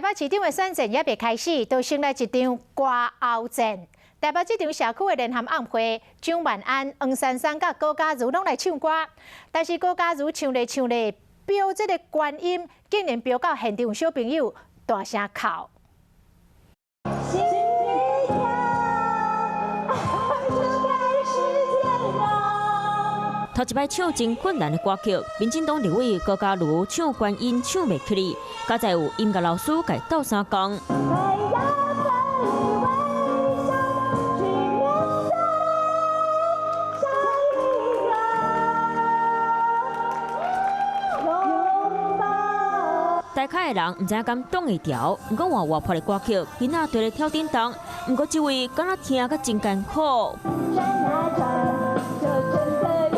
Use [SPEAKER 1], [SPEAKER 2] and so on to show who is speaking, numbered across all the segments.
[SPEAKER 1] 北市長的選戰猶未開始，就先來一場歌喉戰。台北這場社區的聯合晚會，蔣萬安、黃珊珊佮高嘉瑜攏來唱歌，但是高嘉瑜唱咧唱咧，飆這个高音，竟然飆到現場小朋友大聲哭。
[SPEAKER 2] 心一跳，就開始煎熬。
[SPEAKER 3] 頭一擺唱真困難的歌曲，民進黨立委高嘉瑜唱高音唱袂起來，佳哉有音樂老師共鬥相共。
[SPEAKER 2] 還要奮力微笑去面對下一個擁抱。
[SPEAKER 3] 台下的人毋知影敢擋會牢，毋過換活潑的歌曲，囡仔綴咧跳叮當，毋過這位敢若聽甲真艱苦。
[SPEAKER 2] 轉啊轉，就真的遇見。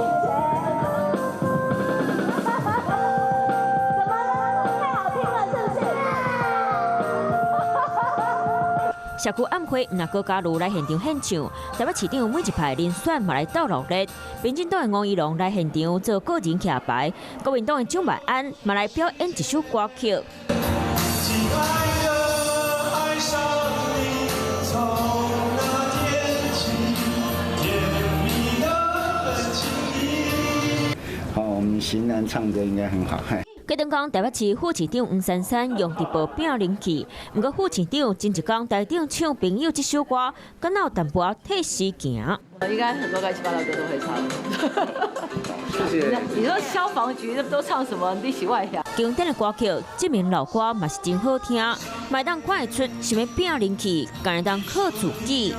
[SPEAKER 2] 怎麼了？太好聽了，是不是？
[SPEAKER 3] 社區晚會，毋但高嘉瑜來現場獻唱，台北市長每一派人選嘛來鬥熱鬧。民進黨的吳怡農來現場做個人徛牌，國民黨的蔣萬安嘛來表演一首歌曲。
[SPEAKER 4] 親愛的，愛上你，從那天起，甜蜜得很輕易。
[SPEAKER 5] 好，我們型男唱歌應該很好。
[SPEAKER 3] 隔頓工，台北市副市長黃珊珊用直播拼人氣，毋過副市長前一工台頂唱朋友這首歌，敢若有淡薄仔退時行。
[SPEAKER 6] 應該很多亂七八糟歌都會唱。
[SPEAKER 5] 謝謝。
[SPEAKER 6] 你說消防局都唱什麼？你是外遐？
[SPEAKER 3] 經典的歌曲，這名老歌嘛是真好聽，嘛會當看會出啥物拼人氣，敢會當靠自己。